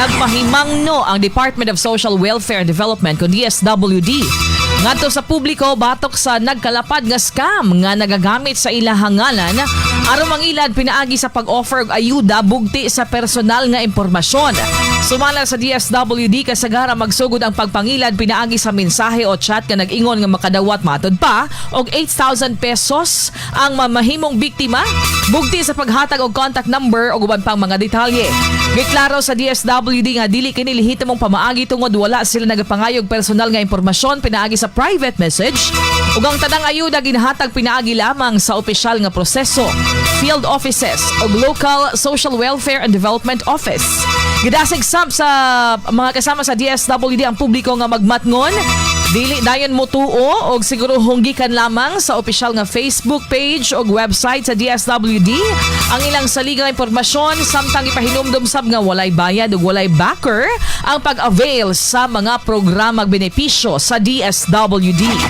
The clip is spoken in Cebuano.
Nagpahimangno ang Department of Social Welfare and Development o DSWD ngadto sa publiko batok sa nagkalapad nga scam nga nagagamit sa ilahang ngalan aron mangilad pinaagi sa pag-offer og ayuda bugti sa personal nga impormasyon. Sumala sa DSWD, kasagara magsugod ang pagpangilad pinaagi sa mensahe o chat nga nag-ingon nga makadawat matod pa og 8,000 pesos ang mamahimong biktima bugti sa paghatag og contact number o uban pang mga detalye. Giklaro sa DSWD nga dili kini lehitimong pamaagi tungod wala sila nagapangayog personal nga impormasyon pinaagi sa private message ug ang tanang ayuda ginahatag pinaagi lamang sa opisyal nga proseso, field offices ug local social welfare and development office. Gidasig sab sa mga kasama sa DSWD ang publiko nga magmatngon, dili dayon motuo og sigurohong gikan lamang sa opisyal nga Facebook page o website sa DSWD ang ilang saligang impormasyon, samtang ipahinumdom sab nga walay bayad ug walay backer ang pag-avail sa mga programang benepisyo sa DSWD.